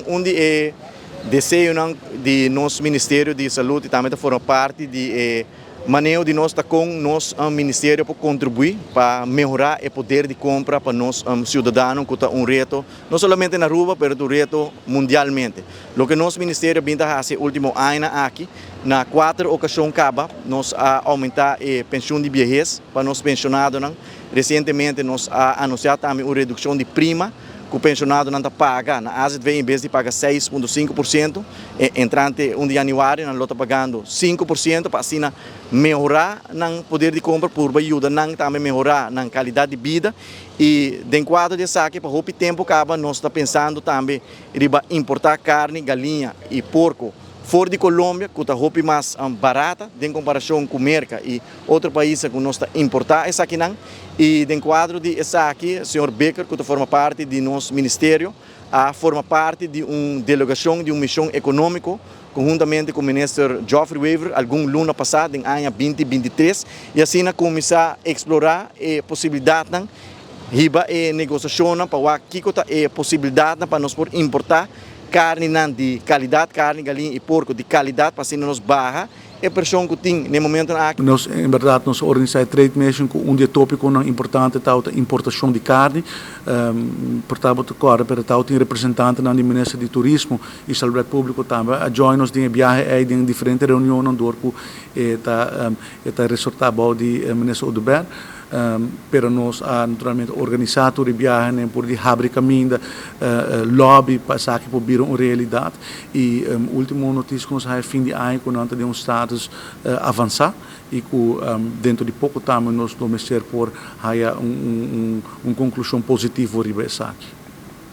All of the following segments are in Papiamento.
Un di e deseonan di nos Ministerio di Salud y tambe ta forma parti di e maneho di nos ta con nos ministerio por contribui pa mehora e poder di compra pa nos ciudadano cu ta un reto no solamente na Aruba pero ta un reto mundialmente. Loke nos ministerio a bin ta haci e ultimo añanan aki, na cuater ocasion caba nos a aumenta e pensioen di biehes pa nos pensionadonan. Recientemente nos a anuncia tambe un reduccion di prima ku penshonadonan ta paga na AZV en bes di paga 6.5% entrante 1 di januari nan lo ta pagando 5% pa asina mehorá nan poder di kompra purba yuda nan tambe mehorá nan kalidat di bida i den kuadro di esaki pa hopi tempu kaba nos ta pensando tambe riba importá karni, galiña i porko for di Colombia ku ta hopi mas barata den komparashon ku Merka i otro paisnan ku nos ta importá esakinan i den kuadro di esaki señor Bikker ku ta forma parti di nos ministerio a forma parti di un delegashon di un mishon ekonómiko konhuntamente ku minister Geoffrey Wever algun luna pasá den aña 2023 i asina kuminsá eksplorá e posibilidatnan hiba e negosiashonnan pa wak kiko ta e posibilidatnan pa nos por importá karninan di kalidat, karni galiña i porko di kalidat pa asina nos baha e preshon ku tin na e momentonan aki. Nos en bèrdat nos a organisá e trade mission ku un di e tópikonan importante tabata importashon di karni. Por ta bo ta kòrda pero tabatin representantenan di Minister di Turismo i Salubridat Públiko tambe a join nos den e biahe ei den diferente reunionnan dor ku e ta e ta resortá bou di Minister Oduber. Pero nos a naturalmente organisá tur e biahenan por di habri kaminda, lobby pa esaki por bira un realidat. I último notisia ku nos a haya fin di aña ku nan ta den un status avansá i ku dentro di poko tambe nos lo mester por haya un konklushon positivo riba esaki.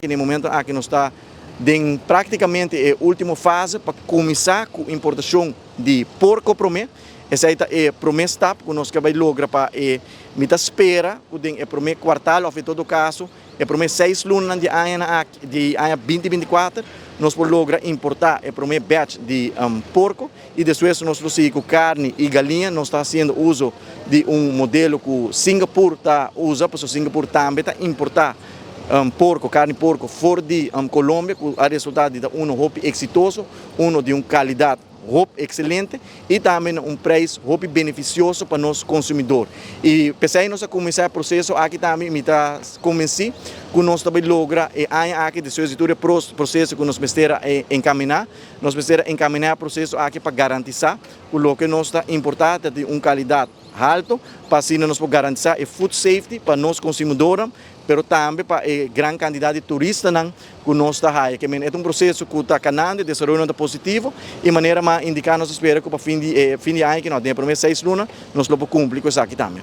Na e momento aki nos ta den práktikamente e último fase pa kuminsá ku importashon di porko promé. Esei ta e promé stap ku nos ke bai logra pa e mi ta spera ku den e promé kuartal òf en todo kaso e promé seis lunanan di añanan aki di aña 2024 nos por logra importá e promé batch di porko i despues nos lo sigui ku karni i galiña. Nos ta hasiendo uso di un modelo ku Singapur ta usa pasobra Singapur tambe ta importá porko, karni porko for di Colombia ku a resultá di ta uno hopi eksitoso, uno di un kalidat hopi excelente y tambe na un prijs hopi beneficioso pa nos consumidor. Y p'esey nos a cuminsa e proceso aki tambe y mi ta convenci cu nos ta bay logra e aña aki despues di tur e proceso cu nos mester a encamina, nos mester a encamina e proceso aki pa garantisa cu loke nos ta importa ta di un calidad halto pa asina nos por garantisa e food safety pa nos consumidornan pero tambe pa e gran cantidad di turistanan cu nos ta haya. Ke men e ta un proceso cu ta canando, e desaroyonan ta positivo y manera m'a indica nos ta spera cu pa fin di e fin di aña aki no, den e prome 6 luna nos lo por cumpli cu esaki tambe.